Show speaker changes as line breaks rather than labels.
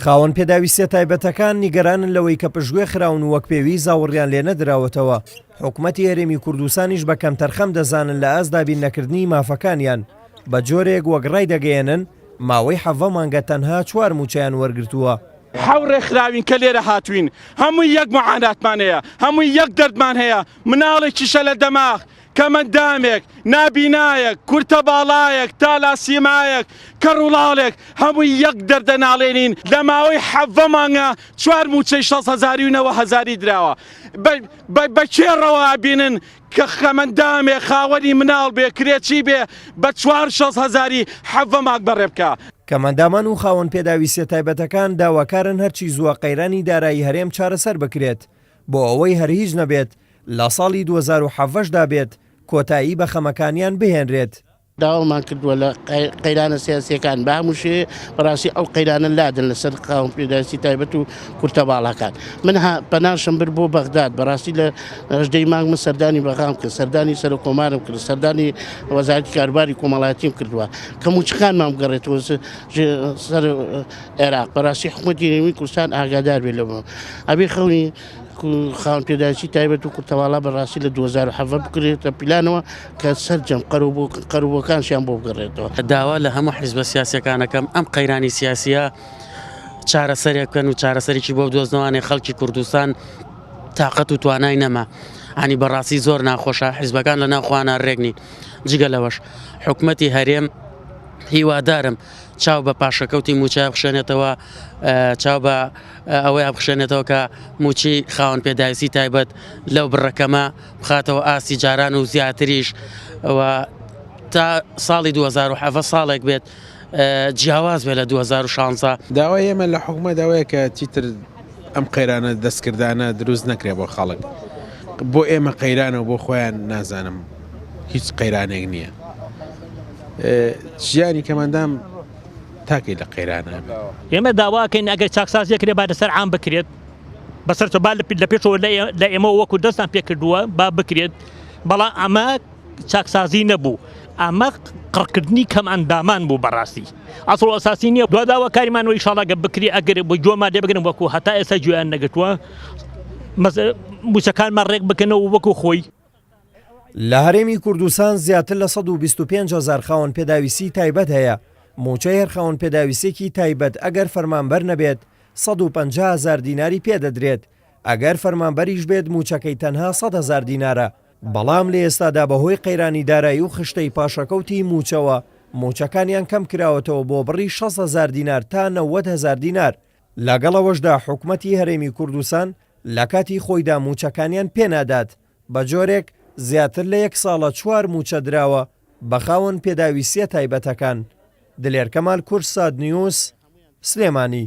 خاوەن پێداویستیە تایبەتەکان نیگەرانن لەوەی کە پشتگوێ خراون و وەک پێویست ئاوڕیان لێ نەدراوەتەوە، حکومەتی هەرێمی کوردستانیش بە کەمتەرخەم دەزانن لە ئاست دابین نەکردنی مافەکانیان، بە جۆرێک وەک ڕایدەگەیەنن ماوەی 17 مانگە تەنها چوار مووچەیان وەرگرتووە.
حەو ڕێکخراوین کە لێرە هاتووین هەمووی یەک معاناتمان هەیە، هەمووی یەک دەردمان هەیە، مناڵێکیشە لە دەماغ، کەمەندامێک، نابینایەک، کورتە باڵایەک، تالاسیمایەک، کەڕوڵاڵێک، هەمووی یەک دەرد دەناڵێنین، لە ماوەی 17 مانگە چوار مووچەی 60 هەزاری و 90 هەزاری دراوە. بە کێ ڕەوا ئەبینن کە کەمەندامێک خاوەنی مناڵ بێ، کرێچی بێ، بە چوار 60 هەزاری 17 مانگ بەڕێ بکا؟
کەمئەندامان و خاوەن پێداویستیە تایبەتەکان داواکارن هەرچی زووە قەیرانی دارایی هەرێم چارەسەر بکرێت بۆ ئەوەی هەر هیچ نەبێت لە ساڵی 2017 دا بێت کۆتایی بە خەمەکانیان بهێنرێت.
داوامان کردووە لە قەیرانە سیاسیەکان بە هەموو شێوەیەک بەڕاستی ئەو قەیرانە لادەن لەسەر خاوەن پێداویستی تایبەت و کورتە باڵاکان. من پەناشم برد بۆ بەغداد بەڕاستی لە هەژدەی مانگ من سەردانی بەغام کرد، سەردانی سەرۆک کۆمارم کرد، سەردانی وەزارەتی کاروباری کۆمەڵایەتیم کردووە کە مووچەکانمان بگەڕێتەوە سەر عێراق. بەڕاستی حکوومەتی هەرێمی کوردستان ئاگادار بێت لەوە. ئەبێ خەونی خاوەن پێداویستی تایبەت و کورتەواڵا بەڕاستی لە 2017 بکرێتە پیلانەوە کە سەرجەم قەرەبووەکانشیان بۆ بگەڕێتەوە.
داوا لە هەموو حیزبە سیاسیەکانەکەم ئەم قەیرانی سیاسیە چارەسەرێک بکەن و چارەسەرێکی بۆ بدۆزنەوانێ خەڵکی کوردستان تاقەت و توانای نەما ینی بەڕاستی زۆر ناخۆشە حیزبەکان لە ناوخوانا رێک نین جگە لەوەش حکومەتی هەرێم هیوادارم چاو بە پاشەکەوتی موچە بخشێنێتەوە چاو بە ئەوەیان بخشێنێتەوە کە موچی خاوەن پێداویستی تایبەت لەو بڕەکەمە بخاتەوە ئاستی جاران و زیاتریش و تا ساڵی 2017 ساڵێک بێت جیاواز بێت لە 2016.
داوای ئێمە لە حکومەت ئەوەیە کە چیتر ئەم قەیرانە دەستکردانە دروست نەکرێت بۆ خەڵک. بۆ ئێمە قەیرانە و بۆ خۆیان نازانم هیچ قەیرانێک نییە. ژیانی کەمەندام تاکەی لە قەیرانە بێت.
ئێمە داواکەین ئەگەر چاکسازیەک کرێ با لەسەر عام بکرێت بەسەر با لە پێشەوە لە ئێمەوە وەکو دەستان پێکردووە با بکرێت بەڵام ئەمە چاکسازی نەبوو ئەمە قڕکردنی کەم ئەندامان بوو بەڕاستی ئەسڵ و ئەساسی نییە دوا داواکاریمان و ئیشاڵا گە بکری ئەگەر بۆ گوێمان لێ بگرن وەکو هەتا ئێستا گوێیان نەگرتووە مووچەکانمان ڕێک بکەنەوە وەکو خۆی.
لە هەرێمی کوردستان زیاتر لە 125 هەزار خاوەن پێداویستی تایبەت هەیە، مووچەی هەر خاوەن پێداویستێکی تایبەت ئەگەر فەرمانبەر نەبێت 150 هەزار دیناری پێدەدرێت، ئەگەر فەرمانبەریش بێت مووچەکەی تەنها 100 هەزار دینارە، بەڵام لە ئێستادا بەهۆی قەیرانی دارایی و خشتەی پاشەکەوتی مووچەوە مووچەکانیان کەمکراوەتەوە بۆ بڕی 60 هەزار دینار تا 90 هەزار دینار، لەگەڵ ئەوەشدا حکومەتی هەرێمی کوردستان لەکاتی خۆیدا مووچەکانیان پێنادات، بەجۆرێک زیاتر لە یەک ساڵە چوار مووچە دراوە بە خاوەن پێداویستییە تایبەتەکان. دلێر کەمال کوردسات نیوز، سلێمانی.